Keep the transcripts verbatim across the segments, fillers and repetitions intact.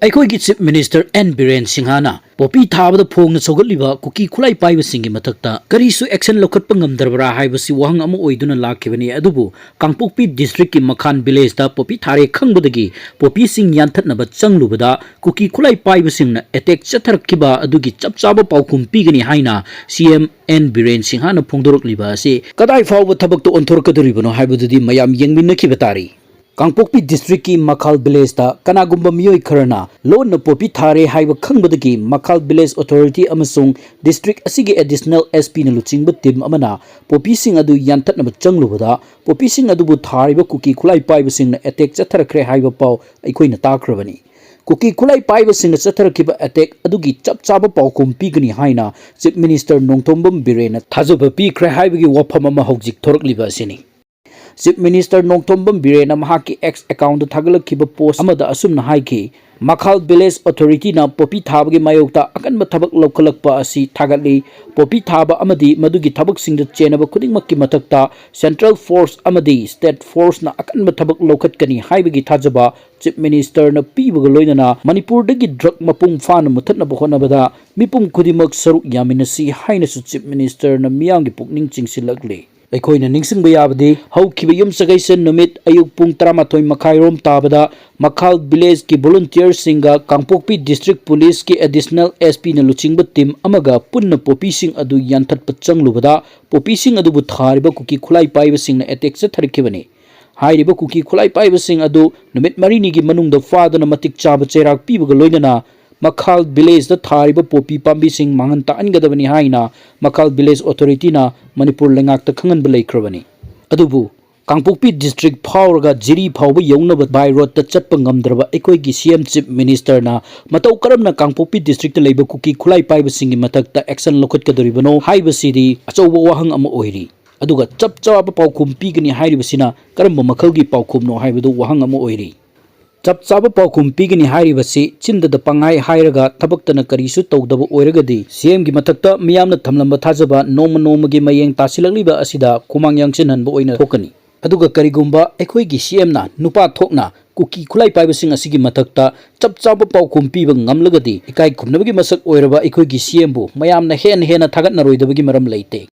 ꯑꯩꯈꯣꯏꯒꯤ Chief Minister N Biren Singha ꯅ poppy ꯊꯥꯕꯗ ꯐꯣꯡꯅ ꯁꯧꯒꯠꯂꯤꯕ ꯀꯨꯀꯤ ꯈꯨꯠꯂꯥꯏ ꯄꯥꯏꯕꯁꯤꯡꯒꯤ ꯃꯊꯛꯇ ꯀꯔꯤꯁꯨ action ꯂꯧꯈꯠꯄ ꯉꯝꯗ꯭ꯔꯕ꯭ꯔꯥ ꯍꯥꯏꯕꯁꯤ ꯋꯥꯍꯪ ꯑꯃ ꯑꯣꯏꯗꯨꯅ ꯂꯥꯛꯈꯤꯕꯅꯤ꯫ ꯑꯗꯨꯕꯨ ꯀꯥꯡꯄꯣꯛꯄꯤ district ꯀꯤ ꯃꯈꯥꯟ village ꯇ ꯄꯣꯄꯤ ꯊꯥꯔꯦ ꯈꯪꯕꯗꯒꯤ ꯄꯣꯄꯤꯁꯤꯡ ꯌꯥꯟꯊꯠꯅꯕ ꯆꯪꯂꯨꯕꯗ ꯀꯨꯀꯤ ꯈꯨꯠꯂꯥꯏ ꯄꯥꯏꯕꯁꯤꯡꯅ attack ꯆꯠꯊꯔꯛꯈꯤꯕ ꯑꯗꯨꯒꯤ ꯆꯞ ꯆꯥꯕ ꯄꯥꯎꯈꯨꯝ ꯄꯤꯒꯅꯤ ꯍꯥꯏꯅ C M N Biren Singha ꯅ ꯐꯣꯡꯗꯣꯔꯛꯂꯤꯕ ꯑꯁꯤ ꯀꯗꯥꯏ ꯐꯥꯎꯕ ꯊꯕꯛꯇ ꯑꯣꯟꯊꯣꯔꯛꯀꯗꯧꯔꯤꯕꯅꯣ ꯍꯥꯏꯕꯗꯨꯗꯤ ꯃꯌꯥꯝ ꯌꯦꯡꯃꯤꯟꯅꯈꯤꯕ ꯇꯥꯔꯤ꯫ ꯀꯥꯡꯄꯣꯛꯄꯤ district ꯀꯤ ꯃꯈꯥꯜ village ꯇ ꯀꯅꯥꯒꯨꯝꯕ ꯃꯤꯑꯣꯏ ꯈꯔꯅ ꯂꯣꯟꯅ ꯄꯣꯄꯤ ꯊꯥꯔꯦ ꯍꯥꯏꯕ ꯈꯪꯕꯗꯒꯤ ꯃꯈꯥꯜ village authority ꯑꯃꯁꯨꯡ district ꯑꯁꯤꯒꯤ additional S P ꯅ ꯂꯨꯆꯤꯡꯕ team ꯑꯃꯅ ꯄꯣꯄꯤꯁꯤꯡ ꯑꯗꯨ ꯌꯥꯟꯊꯠꯅꯕ ꯆꯪꯂꯨꯕꯗ ꯄꯣꯄꯤꯁꯤꯡ ꯑꯗꯨꯕꯨ ꯊꯥꯔꯤꯕ ꯀꯨꯀꯤ ꯈꯨꯠꯂꯥꯏ ꯄꯥꯏꯕꯁꯤꯡꯅ attack ꯆꯠꯊꯔꯛꯈ꯭ꯔꯦ ꯍꯥꯏꯕ ꯄꯥꯎ ꯑꯩꯈꯣꯏꯅ ꯇꯥꯈ꯭ꯔꯕꯅꯤ꯫ ꯀꯨꯀꯤ ꯈꯨꯠꯂꯥꯏ ꯄꯥꯏꯕꯁꯤꯡꯅ ꯆꯠꯊꯔꯛꯈꯤꯕ attack ꯑꯗꯨꯒꯤ ꯆꯞ ꯆꯥꯕ ꯄꯥꯎꯈꯨꯝ ꯄꯤꯒꯅꯤ ꯍꯥꯏꯅ Chief Minister ꯅꯣꯡꯊꯣꯝꯕꯝ ꯕꯤꯔꯦꯟꯅ ꯊꯥꯖꯕ ꯄꯤꯈ꯭ꯔꯦ ꯍꯥꯏꯕꯒꯤ ꯋꯥꯐꯝ ꯑꯃ ꯍꯧꯖꯤꯛ ꯊꯣꯔꯛꯂꯤꯕ ꯑꯁꯤꯅꯤ꯫ Chief Minister ꯅꯣꯡꯊꯣꯝꯕꯝ ꯕꯤꯔꯦꯟꯅ ꯃꯍꯥꯛꯀꯤ X account ꯇ ꯊꯥꯒꯠꯂꯛꯈꯤꯕ post ꯑꯃꯗ ꯑꯁꯨꯝꯅ ꯍꯥꯏꯈꯤ, "ꯃꯈꯥꯜ village authority ꯅ ꯄꯣꯄꯤ ꯊꯥꯕꯒꯤ ꯃꯥꯌꯣꯛꯇ ꯑꯀꯟꯕ ꯊꯕꯛ ꯂꯧꯈꯠꯂꯛꯄ ꯑꯁꯤ ꯊꯥꯒꯠꯂꯤ꯫ ꯄꯣꯄꯤ ꯊꯥꯕ ꯑꯃꯗꯤ ꯃꯗꯨꯒꯤ ꯊꯕꯛꯁꯤꯡꯗ ꯆꯦꯟꯅꯕ ꯈꯨꯗꯤꯡꯃꯛꯀꯤ ꯃꯊꯛꯇ central force ꯑꯃꯗꯤ state force ꯅ ꯑꯀꯟꯕ ꯊꯕꯛ ꯂꯧꯈꯠꯀꯅꯤ ꯍꯥꯏꯕꯒꯤ ꯊꯥꯖꯕ Chief Minister ꯅ ꯄꯤꯕꯒ ꯂꯣꯏꯅꯅ ꯃꯅꯤꯄꯨꯔꯗꯒꯤ drug ꯃꯄꯨꯡ ꯐꯥꯅ ꯃꯨꯊꯠꯅꯕ ꯍꯣꯠꯅꯕꯗ ꯃꯤꯄꯨꯝ ꯈꯨꯗꯤꯡꯃꯛ ꯁꯔꯨꯛ ꯌꯥꯃꯤꯟꯅꯁꯤ" ꯍꯥꯏꯅꯁꯨ Chief Minister ꯅ ꯃꯤꯌꯥꯝꯒꯤ ꯄꯨꯛꯅꯤꯡ ꯆꯤꯡꯁꯤꯜꯂꯛꯂꯤ꯫ ꯑꯩꯈꯣꯏꯅ ꯅꯤꯡꯁꯤꯡꯕ ꯌꯥꯕꯗꯤ, ꯍꯧꯈꯤꯕ ꯌꯨꯝꯁꯀꯩꯁ ꯅꯨꯃꯤꯠ ꯑꯌꯨꯛ ꯄꯨꯡ ꯇꯔꯥꯃꯥꯊꯣꯏ ꯃꯈꯥꯏꯔꯣꯝ ꯇꯥꯕꯗ ꯃꯈꯥꯜ village ꯀꯤ volunteer ꯁꯤꯡꯒ ꯀꯥꯡꯄꯣꯛꯄꯤ district police ꯀꯤ additional S P ꯅ ꯂꯨꯆꯤꯡꯕ team ꯑꯃꯒ ꯄꯨꯟꯅ ꯄꯣꯄꯤꯁꯤꯡ ꯑꯗꯨ ꯌꯥꯟꯊꯠꯄ ꯆꯪꯂꯨꯕꯗ, ꯄꯣꯄꯤꯁꯤꯡ ꯑꯗꯨꯕꯨ ꯊꯥꯔꯤꯕ ꯀꯨꯀꯤ ꯈꯨꯠꯂꯥꯏ ꯄꯥꯏꯕꯁꯤꯡꯅ attack ꯆꯠꯊꯔꯛꯈꯤꯕꯅꯤ꯫ ꯍꯥꯏꯔꯤꯕ ꯀꯨꯀꯤ ꯈꯨꯠꯂꯥꯏ ꯄꯥꯏꯕꯁꯤꯡ ꯑꯗꯨ ꯅꯨꯃꯤꯠ ꯃꯔꯤꯅꯤꯒꯤ ꯃꯅꯨꯡꯗ ꯐꯥꯗꯨꯅ ꯃꯇꯤꯛ ꯆꯥꯕ ꯆꯩꯔꯥꯛ ꯄꯤꯕꯒ ꯂꯣꯏꯅꯅ ꯃꯈꯥꯜ village ꯇ ꯊꯥꯔꯤꯕ ꯄꯣꯄꯤ ꯄꯥꯝꯕꯤꯁꯤꯡ ꯃꯥꯡꯍꯟ ꯇꯥꯛꯍꯟꯒꯗꯕꯅꯤ ꯍꯥꯏꯅ ꯃꯈꯥꯜ village authority ꯅ ꯃꯅꯤꯄꯨꯔ ꯂꯩꯉꯥꯛꯇ ꯈꯪꯍꯟꯕ ꯂꯩꯈ꯭ꯔꯕꯅꯤ꯫ ꯑꯗꯨꯕꯨ ꯀꯥꯡꯄꯣꯛꯄꯤ district ꯐꯥꯎꯔꯒ ꯖꯤꯔꯤ ꯐꯥꯎꯕ ꯌꯧꯅꯕ by road ꯇ ꯆꯠꯄ ꯉꯝꯗ꯭ꯔꯕ ꯑꯩꯈꯣꯏꯒꯤ C M Chief Minister ꯅ ꯃꯇꯧ ꯀꯔꯝꯅ ꯀꯥꯡꯄꯣꯛꯄꯤ district ꯇ ꯂꯩꯕ ꯀꯨꯀꯤ ꯈꯨꯠꯂꯥꯏ ꯄꯥꯏꯕꯁꯤꯡꯒꯤ ꯃꯊꯛꯇ action ꯂꯧꯈꯠꯀꯗꯧꯔꯤꯕꯅꯣ ꯍꯥꯏꯕꯁꯤꯗꯤ ꯑꯆꯧꯕ ꯋꯥꯍꯪ ꯑꯃ ꯑꯣꯏꯔꯤ꯫ ꯑꯗꯨꯒ ꯆꯞ ꯆꯥꯕ ꯄꯥꯎꯈꯨꯝ ꯄꯤꯒꯅꯤ ꯍꯥꯏꯔꯤꯕꯁꯤꯅ ꯀꯔꯝꯕ ꯃꯈꯜꯒꯤ ꯄꯥꯎꯈꯨꯝꯅꯣ ꯍꯥꯏꯕꯗꯨ ꯋꯥꯍꯪ ꯑꯃ ꯑꯣꯏꯔꯤ꯫ ꯆꯞ ꯆꯥꯕ ꯄꯥꯎꯈꯨꯝ ꯄꯤꯒꯅꯤ ꯍꯥꯏꯔꯤꯕꯁꯤ ꯆꯤꯟꯗꯗ ꯄꯪꯍꯥꯏ ꯍꯥꯏꯔꯒ ꯊꯕꯛꯇꯅ ꯀꯔꯤꯁꯨ ꯇꯧꯗꯕ ꯑꯣꯏꯔꯒꯗꯤ C M ꯒꯤ ꯃꯊꯛꯇ ꯃꯤꯌꯥꯝꯅ ꯊꯝꯂꯝꯕ ꯊꯥꯖꯕ ꯅꯣꯡꯃ ꯅꯣꯡꯃꯒꯤ ꯃꯌꯦꯡ ꯇꯥꯁꯤꯜꯂꯛꯂꯤꯕ ꯑꯁꯤꯗ ꯈꯨꯃꯥꯡ ꯌꯥꯡꯁꯤꯟꯍꯟꯕ ꯑꯣꯏꯅ ꯊꯣꯛꯀꯅꯤ꯫ ꯑꯗꯨꯒ ꯀꯔꯤꯒꯨꯝꯕ ꯑꯩꯈꯣꯏꯒꯤ C M ꯅ ꯅꯨꯄꯥ ꯊꯣꯛꯅ ꯀꯨꯀꯤ ꯈꯨꯠꯂꯥꯏ ꯄꯥꯏꯕꯁꯤꯡ ꯑꯁꯤꯒꯤ ꯃꯊꯛꯇ ꯆꯞ ꯆꯥꯕ ꯄꯥꯎꯈꯨꯝ ꯄꯤꯕ ꯉꯝꯂꯒꯗꯤ ꯏꯀꯥꯏ ꯈꯨꯝꯅꯕꯒꯤ ꯃꯁꯛ ꯑꯣꯏꯔꯕ ꯑꯩꯈꯣꯏꯒꯤ ꯁꯤ ꯑꯦꯝꯕꯨ ꯃꯌꯥꯝꯅ ꯍꯦꯟꯅ ꯍꯦꯟꯅ ꯊꯥꯒꯠꯅꯔꯣꯏꯗꯕꯒꯤ ꯃꯔꯝ ꯂꯩꯇꯦ꯫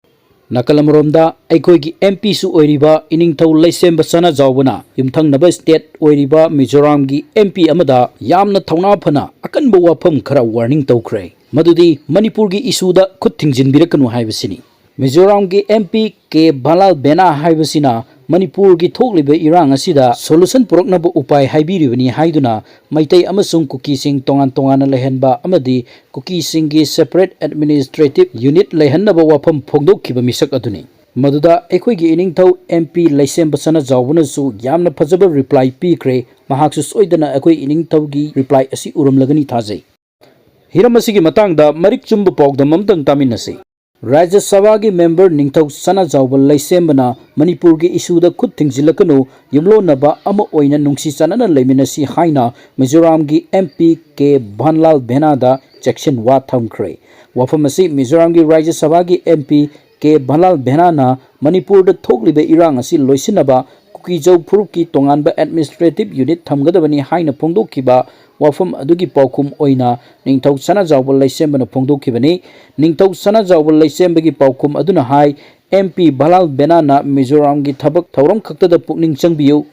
ꯅꯥꯀꯜ ꯑꯃꯔꯣꯝꯗ ꯑꯩꯈꯣꯏꯒꯤ ꯑꯦꯝ ꯄꯤꯁꯨ ꯑꯣꯏꯔꯤꯕ ꯏꯅꯤꯡꯊꯧ ꯂꯩꯁꯦꯝꯕ ꯁꯅꯥꯖꯥꯎꯕꯅ ꯌꯨꯝꯊꯪꯅꯕ ꯁ꯭ꯇꯦꯠ ꯑꯣꯏꯔꯤꯕ ꯃꯤꯖꯣꯔꯥꯝꯒꯤ ꯑꯦꯝ ꯄꯤ ꯑꯃꯗ ꯌꯥꯝꯅ ꯊꯧꯅꯥ ꯐꯅ ꯑꯀꯟꯕ ꯋꯥꯐꯝ ꯈꯔ ꯋꯥꯔꯅꯤꯡ ꯇꯧꯈ꯭ꯔꯦ꯫ ꯃꯗꯨꯗꯤ ꯃꯅꯤꯄꯨꯔꯒꯤ ꯏꯁꯨꯗ ꯈꯨꯠ ꯊꯤꯡꯖꯤꯟꯕꯤꯔꯛꯀꯅꯨ ꯍꯥꯏꯕꯁꯤꯅꯤ꯫ ꯃꯤꯖꯣꯔꯥꯝꯒꯤ ꯑꯦꯝ ꯄꯤ ꯀꯦ ꯚꯥꯟꯂꯥꯜ ꯕꯦꯅꯥ ꯍꯥꯏꯕꯁꯤꯅ ꯃꯅꯤꯄꯨꯔꯒꯤ ꯊꯣꯛꯂꯤꯕ ꯏꯔꯥꯡ ꯑꯁꯤꯗ ꯁꯣꯂꯨꯁꯟ ꯄꯨꯔꯛꯅꯕ ꯎꯄꯥꯏ ꯍꯥꯏꯕꯤꯔꯤꯕꯅꯤ ꯍꯥꯏꯗꯨꯅ ꯃꯩꯇꯩ ꯑꯃꯁꯨꯡ ꯀꯨꯀꯤꯁꯤꯡ ꯇꯣꯉꯥꯟ ꯇꯣꯉꯥꯟꯅ ꯂꯩꯍꯟꯕ ꯑꯃꯗꯤ ꯀꯨꯀꯤꯁꯤꯡꯒꯤ separate administrative unit ꯂꯩꯍꯟꯅꯕ ꯋꯥꯐꯝ ꯐꯣꯡꯗꯣꯛꯈꯤꯕ ꯃꯤꯁꯛ ꯑꯗꯨꯅꯤ꯫ ꯃꯗꯨꯗ ꯑꯩꯈꯣꯏꯒꯤ ꯏꯅꯤꯡꯊꯧ ꯑꯦꯝ ꯄꯤ ꯂꯩꯁꯦꯝꯕ ꯁꯅꯥꯖꯥꯎꯕꯅꯁꯨ ꯌꯥꯝꯅ ꯐꯖꯕ ꯔꯤꯄ꯭ꯂꯥꯏ ꯄꯤꯈ꯭ꯔꯦ꯫ ꯃꯍꯥꯛꯁꯨ ꯁꯣꯏꯗꯅ ꯑꯩꯈꯣꯏ ꯏꯅꯤꯡꯊꯧꯒꯤ ꯔꯤꯄ꯭ꯂꯥꯏ ꯑꯁꯤ ꯎꯔꯝꯂꯒꯅꯤ ꯊꯥꯖꯩ꯫ ꯍꯤꯔꯝ ꯑꯁꯤꯒꯤ ꯃꯇꯥꯡꯗ ꯃꯔꯤꯛ ꯆꯨꯝꯕ ꯄꯥꯎꯗꯝ ꯑꯃꯇꯪ ꯇꯥꯃꯤꯟꯅꯁꯤ꯫ ꯔꯥꯖ꯭ꯌ ꯁꯚꯥꯒꯤ ꯃꯦꯝꯕꯔ ꯅꯤꯡꯊꯧ ꯁꯅꯥꯖꯥꯎꯕ ꯂꯩꯁꯦꯝꯕꯅ ꯃꯅꯤꯄꯨꯔꯒꯤ ꯏꯁꯨꯗ ꯈꯨꯠ ꯊꯤꯡꯖꯤꯜꯂꯛꯀꯅꯨ, ꯌꯨꯝꯂꯣꯟꯅꯕ ꯑꯃ ꯑꯣꯏꯅ ꯅꯨꯡꯁꯤ ꯆꯥꯟꯅꯅ ꯂꯩꯃꯤꯟꯅꯁꯤ ꯍꯥꯏꯅ ꯃꯤꯖꯣꯔꯥꯝꯒꯤ ꯑꯦꯝ ꯄꯤ ꯀꯦ ꯚꯥꯟꯂꯥꯜ ꯕꯦꯅꯥꯗ ꯆꯦꯛꯁꯤꯟ ꯋꯥ ꯊꯝꯈ꯭ꯔꯦ꯫ ꯋꯥꯐꯝ ꯑꯁꯤ ꯃꯤꯖꯣꯔꯥꯝꯒꯤ ꯔꯥꯖ꯭ꯌ ꯁꯚꯥꯒꯤ ꯑꯦꯝ ꯄꯤ ꯀꯦ ꯚꯥꯟꯂꯥꯜ ꯕꯦꯅꯥꯅ ꯃꯅꯤꯄꯨꯔꯗ ꯊꯣꯛꯂꯤꯕ ꯏꯔꯥꯡ ꯑꯁꯤ ꯂꯣꯏꯁꯤꯟꯅꯕ ꯀꯨꯀꯤꯖꯧ ꯐꯨꯔꯨꯞꯀꯤ ꯇꯣꯉꯥꯟꯕ administrative unit ꯊꯝꯒꯗꯕꯅꯤ ꯍꯥꯏꯅ ꯐꯣꯡꯗꯣꯛꯈꯤꯕ ꯋꯥꯐꯝ ꯑꯗꯨꯒꯤ ꯄꯥꯎꯈꯨꯝ ꯑꯣꯏꯅ ꯅꯤꯡꯊꯧ ꯁꯅꯥꯖꯥꯎꯕ ꯂꯩꯁꯦꯝꯕꯅ ꯐꯣꯡꯗꯣꯛꯈꯤꯕꯅꯤ꯫ ꯅꯤꯡꯊꯧ ꯁꯅꯥꯖꯥꯎꯕ ꯂꯩꯁꯦꯝꯕꯒꯤ ꯄꯥꯎꯈꯨꯝ ꯑꯗꯨꯅ ꯍꯥꯏ, ꯑꯦꯝ ꯄꯤ ꯚꯥꯟꯂꯥꯜ ꯕꯦꯅꯥꯅ ꯃꯤꯖꯣꯔꯥꯝꯒꯤ ꯊꯕꯛ ꯊꯧꯔꯝ ꯈꯛꯇꯗ ꯄꯨꯛꯅꯤꯡ ꯆꯪꯕꯤꯌꯨ꯫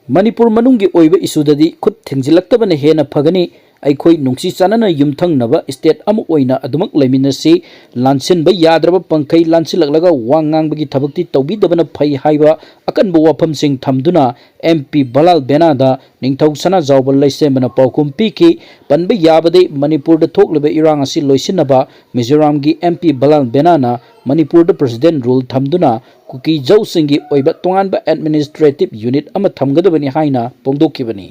ꯃꯅꯤꯄꯨꯔ ꯃꯅꯨꯡꯒꯤ ꯑꯣꯏꯕ ꯏꯁꯨꯗꯗꯤ ꯈꯨꯠ ꯊꯤꯡꯖꯤꯜꯂꯛꯇꯕꯅ ꯍꯦꯟꯅ ꯐꯒꯅꯤ꯫ ꯑꯩꯈꯣꯏ ꯅꯨꯡꯁꯤ ꯆꯥꯟꯅꯅ ꯌꯨꯝꯊꯪꯅꯕ ꯁ꯭ꯇꯦꯠ ꯑꯃ ꯑꯣꯏꯅ ꯑꯗꯨꯃꯛ ꯂꯩꯃꯤꯟꯅꯁꯤ꯫ ꯂꯥꯟꯁꯤꯟꯕ ꯌꯥꯗ꯭ꯔꯕ ꯄꯪꯈꯩ ꯂꯥꯟꯁꯤꯜꯂꯛꯂꯒ ꯋꯥ ꯉꯥꯡꯕꯒꯤ ꯊꯕꯛꯇꯤ ꯇꯧꯕꯤꯗꯕꯅ ꯐꯩ ꯍꯥꯏꯕ ꯑꯀꯟꯕ ꯋꯥꯐꯝꯁꯤꯡ ꯊꯝꯗꯨꯅ ꯑꯦꯝ ꯄꯤ ꯚꯥꯟꯂꯥꯜ ꯕꯦꯅꯥꯗ ꯅꯤꯡꯊꯧ ꯁꯅꯥꯖꯥꯎꯕ ꯂꯩꯁꯦꯝꯕꯅ ꯄꯥꯎꯈꯨꯝ ꯄꯤꯈꯤ꯫ ꯄꯟꯕ ꯌꯥꯕꯗꯤ ꯃꯅꯤꯄꯨꯔꯗ ꯊꯣꯛꯂꯤꯕ ꯏꯔꯥꯡ ꯑꯁꯤ ꯂꯣꯏꯁꯤꯟꯅꯕ ꯃꯤꯖꯣꯔꯥꯝꯒꯤ ꯑꯦꯝ ꯄꯤ ꯚꯥꯟꯂꯥꯜ ꯕꯦꯅꯥꯅ ꯃꯅꯤꯄꯨꯔꯗ president rule ꯊꯝꯗꯨꯅ ꯀꯨꯀꯤꯖꯧꯁꯤꯡꯒꯤ ꯑꯣꯏꯕ ꯇꯣꯉꯥꯟꯕ administrative unit ꯑꯃ ꯊꯝꯒꯗꯕꯅꯤ ꯍꯥꯏꯅ ꯐꯣꯡꯗꯣꯛꯈꯤꯕꯅꯤ꯫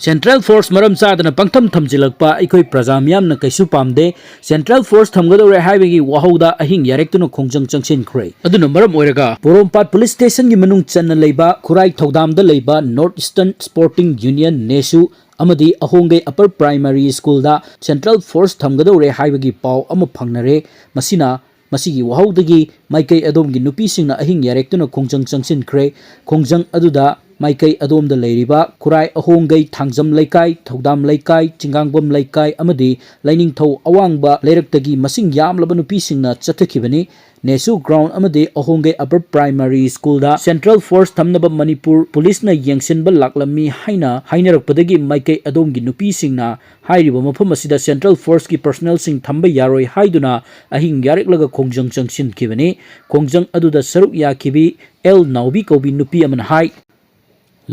Central force ꯃꯔꯝ ꯆꯥꯗꯅ ꯄꯪꯊꯝ ꯊꯝꯖꯤꯜꯂꯛꯄ ꯑꯩꯈꯣꯏ ꯄ꯭ꯔꯖꯥ ꯃꯤꯌꯥꯝꯅ ꯀꯩꯁꯨ ꯄꯥꯝꯗꯦ꯫ Central force ꯊꯝꯒꯗꯧꯔꯦ ꯍꯥꯏꯕꯒꯤ ꯋꯥꯍꯧꯗ ꯑꯍꯤꯡ ꯌꯥꯔꯦꯛꯇꯨꯅ ꯈꯣꯡꯖꯪ ꯆꯪꯁꯤꯟꯈ꯭ꯔꯦ꯫ ꯑꯗꯨꯅ ꯃꯔꯝ ꯑꯣꯏꯔꯒ ꯄꯣꯔꯣꯝꯄꯥꯠ police stationꯒꯤ ꯃꯅꯨꯡ ꯆꯟꯅ ꯂꯩꯕ ꯈꯨꯔꯥꯏ ꯊꯧꯗꯥꯝꯗ ꯂꯩꯕ North Eastern Sporting Union, ꯅꯦꯁꯨ, ꯑꯃꯗꯤ ꯑꯍꯣꯡꯒꯩ Upper Primary Schoolꯗ Central force ꯊꯝꯒꯗꯧꯔꯦ ꯍꯥꯏꯕꯒꯤ ꯄꯥꯎ ꯑꯃ ꯐꯪꯅꯔꯦ꯫ ꯃꯁꯤꯅ, ꯃꯁꯤꯒꯤ ꯋꯥꯍꯧꯗꯒꯤ ꯃꯥꯏꯀꯩ ꯑꯗꯣꯝꯒꯤ ꯅꯨꯄꯤꯁꯤꯡꯅ ꯑꯍꯤꯡ ꯌꯥꯔꯦꯛꯇꯨꯅ ꯈꯣꯡꯖꯪ ꯆꯪꯁꯤꯟꯈ꯭ꯔꯦ꯫ ꯈꯣꯡꯖꯪ ꯑꯗꯨꯗ ꯃꯥꯏꯀꯩ ꯑꯗꯣꯝꯗ ꯂꯩꯔꯤꯕ ꯈꯨꯔꯥꯏ ꯑꯍꯣꯡꯒꯩ ꯊꯥꯡꯖꯝ ꯂꯩꯀꯥꯏ, ꯊꯧꯗꯥꯝ ꯂꯩꯀꯥꯏ, ꯆꯤꯡꯒꯥꯡꯕꯝ ꯂꯩꯀꯥꯏ ꯑꯃꯗꯤ ꯂꯩꯅꯤꯡꯊꯧ ꯑꯋꯥꯡꯕ ꯂꯩꯔꯛꯇꯒꯤ ꯃꯁꯤꯡ ꯌꯥꯝꯂꯕ ꯅꯨꯄꯤꯁꯤꯡꯅ ꯆꯠꯊꯈꯤꯕꯅꯤ꯫ ꯅꯦꯁꯨ ꯒ꯭ꯔꯥꯎꯟ ꯑꯃꯗꯤ ꯑꯍꯣꯡꯒꯩ ꯑꯄꯔ ꯄ꯭ꯔꯥꯏꯃꯥꯔꯤ ꯁ꯭ꯀꯨꯜꯗ ꯁꯦꯟꯇ꯭ꯔꯦꯜ ꯐꯣꯔꯁ ꯊꯝꯅꯕ ꯃꯅꯤꯄꯨꯔ ꯄꯨꯂꯤꯁꯅ ꯌꯦꯡꯁꯤꯟꯕ ꯂꯥꯛꯂꯝꯃꯤ ꯍꯥꯏꯅ ꯍꯥꯏꯅꯔꯛꯄꯗꯒꯤ ꯃꯥꯏꯀꯩ ꯑꯗꯣꯝꯒꯤ ꯅꯨꯄꯤꯁꯤꯡꯅ ꯍꯥꯏꯔꯤꯕ ꯃꯐꯝ ꯑꯁꯤꯗ ꯁꯦꯟꯇ꯭ꯔꯦꯜ ꯐꯣꯔꯁꯀꯤ ꯄꯔꯁꯅꯦꯜꯁꯤꯡ ꯊꯝꯕ ꯌꯥꯔꯣꯏ ꯍꯥꯏꯗꯨꯅ ꯑꯍꯤꯡ ꯌꯥꯔꯦꯛꯂꯒ ꯈꯣꯡꯖꯪ ꯆꯪꯁꯤꯟꯈꯤꯕꯅꯤ꯫ ꯈꯣꯡꯖꯪ ꯑꯗꯨꯗ ꯁꯔꯨꯛ ꯌꯥꯈꯤꯕꯤ ꯑꯦꯜ ꯅꯥꯎꯕꯤ ꯀꯧꯕꯤ ꯅꯨꯄꯤ ꯑꯃꯅ ꯍꯥꯏ,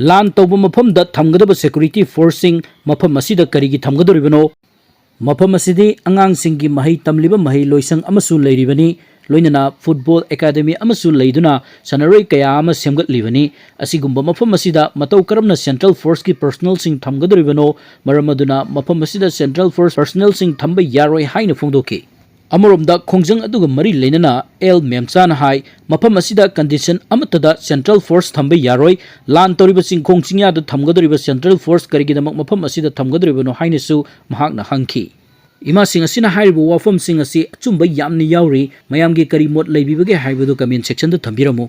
ꯂꯥꯟ ꯇꯧꯕ ꯃꯐꯝꯗ ꯊꯝꯒꯗꯕ ꯁꯦꯀ꯭ꯌꯨꯔꯤꯇꯤ ꯐꯣꯔꯁꯁꯤꯡ ꯃꯐꯝ ꯑꯁꯤꯗ ꯀꯔꯤꯒꯤ ꯊꯝꯒꯗꯧꯔꯤꯕꯅꯣ? ꯃꯐꯝ ꯑꯁꯤꯗꯤ ꯑꯉꯥꯡꯁꯤꯡꯒꯤ ꯃꯍꯩ ꯇꯝꯂꯤꯕ ꯃꯍꯩ ꯂꯣꯏꯁꯪ ꯑꯃꯁꯨ ꯂꯩꯔꯤꯕꯅꯤ, ꯂꯣꯏꯅꯅ ꯐꯨꯠꯕꯣꯜ ꯑꯦꯀꯥꯗꯃꯤ ꯑꯃꯁꯨ ꯂꯩꯗꯨꯅ ꯁꯥꯟꯅꯔꯣꯏ ꯀꯌꯥ ꯑꯃ ꯁꯦꯝꯒꯠꯂꯤꯕꯅꯤ꯫ ꯑꯁꯤꯒꯨꯝꯕ ꯃꯐꯝ ꯑꯁꯤꯗ ꯃꯇꯧ ꯀꯔꯝꯅ ꯁꯦꯟꯇ꯭ꯔꯦꯜ ꯐꯣꯔꯁꯀꯤ ꯄꯔꯁꯅꯦꯜꯁꯤꯡ ꯊꯝꯒꯗꯧꯔꯤꯕꯅꯣ? ꯃꯔꯝ ꯑꯗꯨꯅ ꯃꯐꯝ ꯑꯁꯤꯗ ꯁꯦꯟꯇ꯭ꯔꯦꯜ ꯐꯣꯔꯁ ꯄꯔꯁꯅꯦꯜꯁꯤꯡ ꯊꯝꯕ ꯌꯥꯔꯣꯏ ꯍꯥꯏꯅ ꯐꯣꯡꯗꯣꯛꯈꯤ꯫ ꯑꯃꯔꯣꯝꯗ ꯈꯣꯡꯖꯪ ꯑꯗꯨꯒ ꯃꯔꯤ ꯂꯩꯅꯅ ꯑꯦꯜ ꯃꯦꯝꯆꯥꯅ ꯍꯥꯏ, ꯃꯐꯝ ꯑꯁꯤꯗ ꯀꯟꯗꯤꯁꯟ ꯑꯃꯠꯇꯗ ꯁꯦꯟꯇ꯭ꯔꯦꯜ ꯐꯣꯔꯁ ꯊꯝꯕ ꯌꯥꯔꯣꯏ꯫ ꯂꯥꯟ ꯇꯧꯔꯤꯕ ꯆꯤꯡꯈꯣꯡ ꯆꯤꯡꯌꯥꯗ ꯊꯝꯒꯗꯧꯔꯤꯕ ꯁꯦꯟꯇ꯭ꯔꯦꯜ ꯐꯣꯔꯁ ꯀꯔꯤꯒꯤꯗꯃꯛ ꯃꯐꯝ ꯑꯁꯤꯗ ꯊꯝꯒꯗꯧꯔꯤꯕꯅꯣ ꯍꯥꯏꯅꯁꯨ ꯃꯍꯥꯛꯅ ꯍꯪꯈꯤ꯫ ꯏꯃꯥꯁꯤꯡ ꯑꯁꯤꯅ ꯍꯥꯏꯔꯤꯕ ꯋꯥꯐꯝꯁꯤꯡ ꯑꯁꯤ ꯑꯆꯨꯝꯕ ꯌꯥꯝꯅ ꯌꯥꯎꯔꯤ꯫ ꯃꯌꯥꯝꯒꯤ ꯀꯔꯤ ꯃꯣꯠ ꯂꯩꯕꯤꯕꯒꯦ ꯍꯥꯏꯕꯗꯨ ꯀꯃꯦꯟ ꯁꯦꯛꯁꯟꯗ ꯊꯝꯕꯤꯔꯝꯃꯨ꯫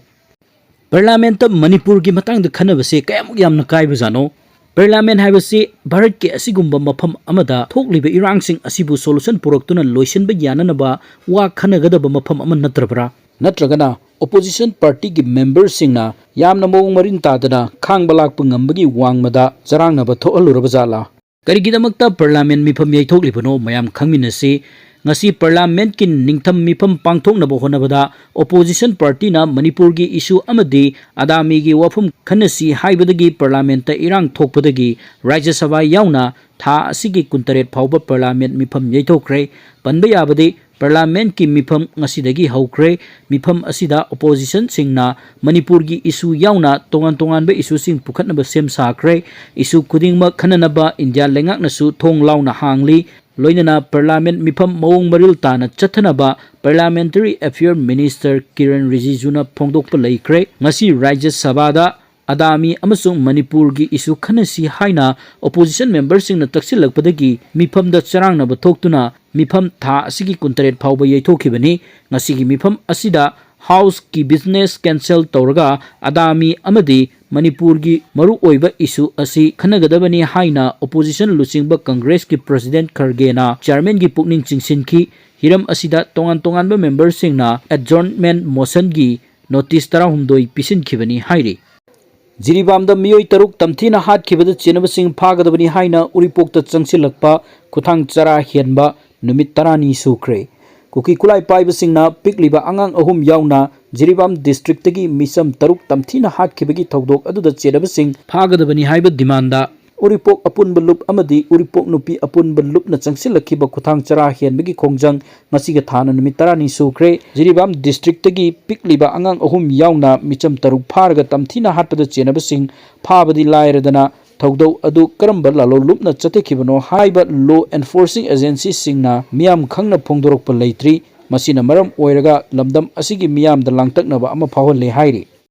ꯄꯥꯔꯂꯥꯃꯦꯟꯠꯇ ꯃꯅꯤꯄꯨꯔꯒꯤ ꯃꯇꯥꯡꯗ ꯈꯟꯅꯕꯁꯦ ꯀꯌꯥꯃꯨꯛ ꯌꯥꯝꯅ ꯀꯥꯏꯕꯖꯥꯠꯅꯣ? ꯄꯥꯔꯂꯥꯃꯦꯟꯠ ꯍꯥꯏꯕꯁꯤ ꯚꯥꯔꯠꯀꯤ ꯑꯁꯤꯒꯨꯝꯕ ꯃꯐꯝ ꯑꯃꯗ ꯊꯣꯛꯂꯤꯕ ꯏꯔꯥꯡꯁꯤꯡ ꯑꯁꯤꯕꯨ ꯁꯣꯂꯨꯁꯟ ꯄꯨꯔꯛꯇꯨꯅ ꯂꯣꯏꯁꯤꯟꯕ ꯌꯥꯅꯅꯕ ꯋꯥ ꯈꯟꯅꯒꯗꯕ ꯃꯐꯝ ꯑꯃ ꯅꯠꯇ꯭ꯔꯕ꯭ꯔꯥ? ꯅꯠꯇ꯭ꯔꯒꯅ ꯑꯣꯄꯣꯖꯤꯁꯟ ꯄꯥꯔꯇꯤꯒꯤ ꯃꯦꯝꯕꯔꯁꯤꯡꯅ ꯌꯥꯝꯅ ꯃꯑꯣꯡ ꯃꯔꯤꯟ ꯇꯥꯗꯅ ꯈꯥꯡꯕ ꯂꯥꯛꯄ ꯉꯝꯕꯒꯤ ꯋꯥꯡꯃꯗ ꯆꯔꯥꯡꯅꯕ ꯊꯣꯛꯍꯜꯂꯨꯔꯕ ꯖꯥꯠꯂꯥ? ꯀꯔꯤꯒꯤꯗꯃꯛꯇ ꯄꯥꯔꯂꯥꯃꯦꯟꯠ ꯃꯤꯐꯝ ꯌꯩꯊꯣꯛꯂꯤꯕꯅꯣ ꯃꯌꯥꯝ ꯈꯪꯃꯤꯟꯅꯁꯤ꯫ ꯉꯁꯤ ꯄꯥꯔꯂꯥꯃꯦꯟꯠꯀꯤ ꯅꯤꯡꯊꯝ ꯃꯤꯐꯝ ꯄꯥꯡꯊꯣꯛꯅꯕ ꯍꯣꯠꯅꯕꯗ ꯑꯣꯄꯣꯖꯤꯁꯟ ꯄꯥꯔꯇꯤꯅ ꯃꯅꯤꯄꯨꯔꯒꯤ ꯏꯁꯨ ꯑꯃꯗꯤ ꯑꯗꯥꯃꯤꯒꯤ ꯋꯥꯐꯝ ꯈꯟꯅꯁꯤ ꯍꯥꯏꯕꯗꯒꯤ ꯄꯥꯔꯂꯥꯃꯦꯟꯠꯇ ꯏꯔꯥꯡ ꯊꯣꯛꯄꯗꯒꯤ ꯔꯥꯖ꯭ꯌ ꯁꯚꯥ ꯌꯥꯎꯅ ꯊꯥ ꯑꯁꯤꯒꯤ ꯀꯨꯟꯇꯔꯦꯠ ꯐꯥꯎꯕ ꯄꯥꯔꯂꯥꯃꯦꯟꯠ ꯃꯤꯐꯝ ꯌꯩꯊꯣꯛꯈ꯭ꯔꯦ꯫ ꯄꯟꯕ ꯌꯥꯕꯗꯤ ꯄꯥꯔꯂꯥꯃꯦꯟꯠꯀꯤ ꯃꯤꯐꯝ ꯉꯁꯤꯗꯒꯤ ꯍꯧꯈ꯭ꯔꯦ꯫ ꯃꯤꯐꯝ ꯑꯁꯤꯗ ꯑꯣꯄꯣꯖꯤꯁꯟꯁꯤꯡꯅ ꯃꯅꯤꯄꯨꯔꯒꯤ ꯏꯁꯨ ꯌꯥꯎꯅ ꯇꯣꯉꯥꯟ ꯇꯣꯉꯥꯟꯕ ꯏꯁꯨꯁꯤꯡ ꯄꯨꯈꯠꯅꯕ ꯁꯦꯝ ꯁꯥꯈ꯭ꯔꯦ꯫ ꯏꯁꯨ ꯈꯨꯗꯤꯡꯃꯛ ꯈꯟꯅꯅꯕ ꯏꯟꯗꯤꯌꯥ ꯂꯩꯉꯥꯛꯅꯁꯨ ꯊꯣꯡ ꯂꯥꯎꯅ ꯍꯥꯡꯂꯤ꯫ ꯂꯣꯏꯅꯅ ꯄꯥꯔꯂꯥꯃꯦꯟꯠ ꯃꯤꯐꯝ ꯃꯑꯣꯡ ꯃꯔꯤꯜ ꯇꯥꯅ ꯆꯠꯊꯅꯕ ꯄꯥꯔꯂꯥꯃꯦꯟꯇꯔꯤ ꯑꯦꯐꯤꯌꯔ ꯃꯤꯅꯤꯁꯇꯔ ꯀꯤꯔꯟ ꯔꯤꯖꯤꯖꯨꯅ ꯐꯣꯡꯗꯣꯛꯄ ꯂꯩꯈ꯭ꯔꯦ꯫ ꯉꯁꯤ ꯔꯥꯖ꯭ꯌ ꯁꯚꯥꯗ ꯑꯗꯥꯃꯤ ꯑꯃꯁꯨꯡ ꯃꯅꯤꯄꯨꯔꯒꯤ ꯏꯁꯨ ꯈꯟꯅꯁꯤ ꯍꯥꯏꯅ ꯑꯣꯄꯣꯖꯤꯁꯟ ꯃꯦꯝꯕꯔꯁꯤꯡꯅ ꯇꯛꯁꯤꯜꯂꯛꯄꯗꯒꯤ ꯃꯤꯐꯝꯗ ꯆꯔꯥꯡꯅꯕ ꯊꯣꯛꯇꯨꯅ ꯃꯤꯐꯝ ꯊꯥ ꯑꯁꯤꯒꯤ ꯀꯨꯟꯇꯔꯦꯠ ꯐꯥꯎꯕ ꯌꯩꯊꯣꯛꯈꯤꯕꯅꯤ꯫ ꯉꯁꯤꯒꯤ ꯃꯤꯐꯝ ꯑꯁꯤꯗ ꯍꯥꯎꯁꯀꯤ ꯕꯤꯖꯤꯅꯦꯁ ꯀꯦꯟꯁꯦꯜ ꯇꯧꯔꯒ ꯑꯗꯥꯃꯤ ꯑꯃꯗꯤ ꯃꯅꯤꯄꯨꯔꯒꯤ ꯃꯔꯨꯑꯣꯏꯕ issue ꯑꯁꯤ ꯈꯟꯅꯒꯗꯕꯅꯤ ꯍꯥꯏꯅ opposition ꯂꯨꯆꯤꯡꯕ ꯀꯪꯒ꯭ꯔꯦꯁꯀꯤ president ꯈꯔꯒꯦꯅ chairmanꯒꯤ ꯄꯨꯛꯅꯤꯡ ꯆꯤꯡꯁꯤꯟꯈꯤ꯫ ꯍꯤꯔꯝ ꯑꯁꯤꯗ ꯇꯣꯉꯥꯟ ꯇꯣꯉꯥꯟꯕ memberꯁꯤꯡꯅ adjournment motionꯒꯤ notice ꯇꯔꯥꯍꯨꯝꯗꯣꯏ ꯄꯤꯁꯤꯟꯈꯤꯕꯅꯤ ꯍꯥꯏꯔꯤ꯫ ꯖꯤꯔꯤꯕꯥꯝꯗ ꯃꯤꯑꯣꯏ ꯇꯔꯨꯛ ꯇꯝꯊꯤꯅ ꯍꯥꯠꯈꯤꯕꯗ ꯆꯦꯟꯅꯕꯁꯤꯡ ꯐꯥꯒꯗꯕꯅꯤ ꯍꯥꯏꯅ ꯎꯔꯤꯄꯣꯛꯇ ꯆꯪꯁꯤꯜꯂꯛꯄ ꯈꯨꯊꯥꯡ ꯆꯔꯥ ꯍꯦꯟꯕ ꯅꯨꯃꯤꯠ ꯇꯔꯥꯅꯤ ꯁꯨꯈ꯭ꯔꯦ꯫ ꯀꯨꯀꯤ ꯈꯨꯠꯂꯥꯏ ꯄꯥꯏꯕꯁꯤꯡꯅ ꯄꯤꯛꯂꯤꯕ ꯑꯉꯥꯡ ꯑꯍꯨꯝ ꯌꯥꯎꯅ ꯖꯤꯔꯤꯕꯥꯝ districtꯇꯒꯤ ꯃꯤꯆꯝ ꯇꯔꯨꯛ ꯇꯝꯊꯤꯅ ꯍꯥꯠꯈꯤꯕꯒꯤ ꯊꯧꯗꯣꯛ ꯑꯗꯨꯗ ꯆꯦꯟꯅꯕꯁꯤꯡ ꯐꯥꯒꯗꯕꯅꯤ ꯍꯥꯏꯕ demandꯗ ꯎꯔꯤꯄꯣꯛ ꯑꯄꯨꯟꯕ ꯂꯨꯞ ꯑꯃꯗꯤ ꯎꯔꯤꯄꯣꯛ ꯅꯨꯄꯤ ꯑꯄꯨꯟꯕ ꯂꯨꯞꯅ ꯆꯪꯁꯤꯜꯂꯛꯈꯤꯕ ꯈꯨꯊꯥꯡ ꯆꯔꯥ ꯍꯦꯟꯕꯒꯤ ꯈꯣꯡꯖꯪ ꯉꯁꯤꯒ ꯊꯥꯅ ꯅꯨꯃꯤꯠ ꯇꯔꯥꯅꯤ ꯁꯨꯈ꯭ꯔꯦ꯫ ꯖꯤꯔꯤꯕꯥꯝ districtꯇꯒꯤ ꯄꯤꯛꯂꯤꯕ ꯑꯉꯥꯡ ꯑꯍꯨꯝ ꯌꯥꯎꯅ ꯃꯤꯆꯝ ꯇꯔꯨꯛ ꯐꯥꯔꯒ ꯇꯝꯊꯤꯅ ꯍꯥꯠꯄꯗ ꯆꯦꯟꯅꯕꯁꯤꯡ ꯐꯥꯕꯗꯤ ꯂꯥꯏꯔꯗꯅ ꯊꯧꯗꯧ ꯑꯗꯨ ꯀꯔꯝꯕ ꯂꯥꯂꯣꯟꯂꯨꯞꯅ ꯆꯠꯊꯈꯤꯕꯅꯣ ꯍꯥꯏꯕ law enforcing agencyꯁꯤꯡꯅ ꯃꯤꯌꯥꯝ ꯈꯪꯅ ꯐꯣꯡꯗꯣꯔꯛꯄ ꯂꯩꯇ꯭ꯔꯤ꯫ ꯃꯁꯤꯅ ꯃꯔꯝ ꯑꯣꯏꯔꯒ ꯂꯝꯗꯝ ꯑꯁꯤꯒꯤ ꯃꯤꯌꯥꯝꯗ ꯂꯥꯡꯇꯛꯅꯕ ꯑꯃ ꯐꯥꯎꯍꯜꯂꯦ ꯍꯥꯏꯔꯤ꯫